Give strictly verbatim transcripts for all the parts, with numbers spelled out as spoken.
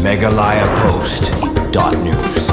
Meghalaya Post dot news.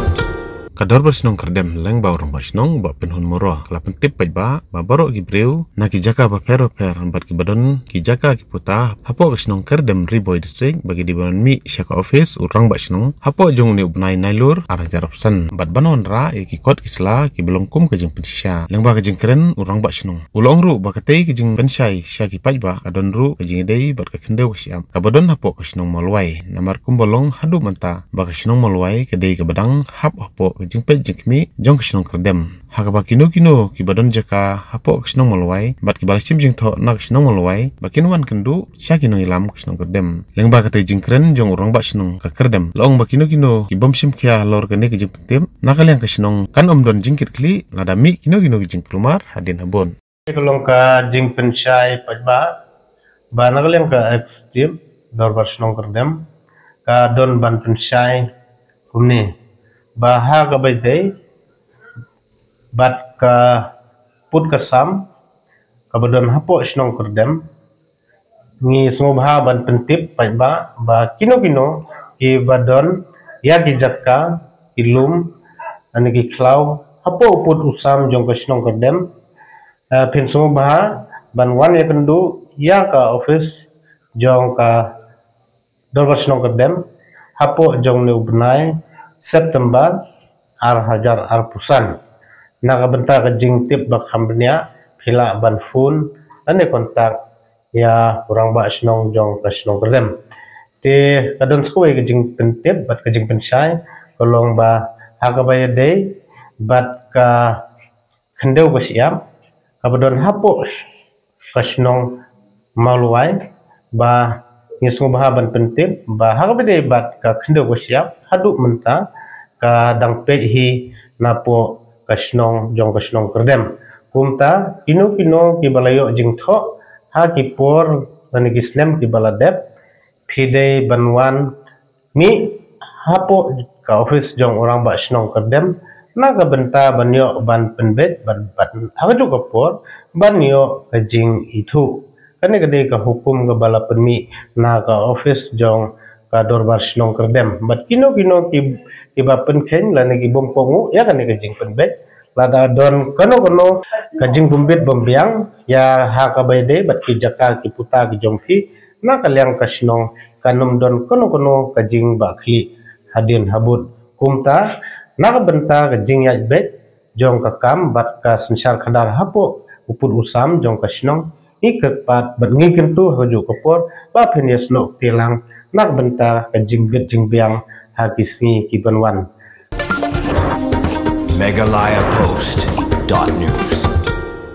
Ka Dorbar Shnong Kyrdem lyngba u Rangbah Shnong Bah Pynhun Mawroh ka la pyntip paidbah ba baroh ki briew na ki jaka bapher bapher bad ki ba don ki jaka ki puta hapoh ka shnong Kyrdem, Ri Bhoi District, ba ki dei ban mih sha ka office u Rangbah Shnong hapoh jong une u bnai Nailur ar hajar arphew san bad ban wanrah ïa ki kot ki sla ki ba long kum ka jingpynshai. Lyngba ka jingkren u Rangbah Shnong u la ong ruh ba katei ka jingpynshai sha ki paidbah ka don ruh ka jingïadei bad ka khyndew ka shyiap ka ba don hapoh ka shnong Mawlwai, namar kumba long haduh mynta ba ka shnong Mawlwai ka dei ka ba dang hap hapoh ka jingpeit jingkhmih jong ka shnong Kyrdem. Ha kaba kino kino ki ba don jaka hapoh ka shnong Mawlwai bad ki ba la shim jingthoh na ka shnong Mawlwai ba kin wan kynduh sha ki nongïalam ka shnong Kyrdem. Lyngba katei jingkren jong u Rangbah Shnong ka Kyrdem la ong ba kino kino ki bym shim khia halor kane ka jingpyntip na ka liang ka shnong kan ym don jingkitkhlieh lada mih kino kino ki jingkulmar hadien habud. Ka long ka jingpynshai paidbah ba na ka liang ka executive Dorbar Shnong Kyrdem ka don ban pynshai kumne ba ha kaba ïadei bad ka put ka sam ka ba don hapoh shnong Kyrdem, ngi sngewbha ban pyntip paidbah ba kino kino ki ba don ïa ki jaka ki lum lane ki khlaw hapoh u put u sam jong ka shnong Kyrdem, eh, phin sngewbha ban wan ïakynduh ïa ka office jong ka Dorbar Shnong Kyrdem hapoh jong une u bnai September ar hajar arphew san. Na ka bynta ka jingtip ba kham bniah phi lah ban phone lane contact ïa u Rangbah Shnong jong ka shnong Kyrdem. Te ka don sa kawei ka jingpyntip bad ka jingpynshai ka long ba ha kaba ïadei bad ka khyndew ka shyiap ka ba don hapoh ka shnong Mawlwai ba ngi sngewbha ban pyntip ba ha kaba ïadei bad ka khyndew ka shyiap haduh mynta ka dang peit hi napoh ka shnong jong ka shnong Kyrdem. Kumta kino kino ki ba la ïoh jingthoh ha ki por lane ki snem ki ba la dep, phi dei ban wan mih hapoh ka office jong u Rangbah Shnong Kyrdem na ka bynta ban ïoh ban pynbeit bad, bad ha kajuh ka por ban ïoh ka jingithuh. Kane ka dei ka hukum ka ba la pynmih na ka office jong ka Dorbar Shnong Kyrdem bad kino kino ki, ki ba pynkheiñ lane ki bym kohnguh ïa kane ka jingpynbeit, lada don kano kano ka jingbym bit bym biang ïa ha kaba ïadei bad ki jaka ki puta ki jong phi na ka liang ka shnong, kan ym don kano kano ka jingbahkhlieh hadien habud. Kumta na ka bynta ka jingïaid beit jong ka kam bad ka synshar khadar hapoh u pud u sam jong ka shnong, ngi kyrpad bad ngi kyntu ha kajuh ka por ba phin ïasnoh kti lang na ka bynta ka jingbit jingbiang ha ki sngi ki ban wan. Meghalaya Post dot news.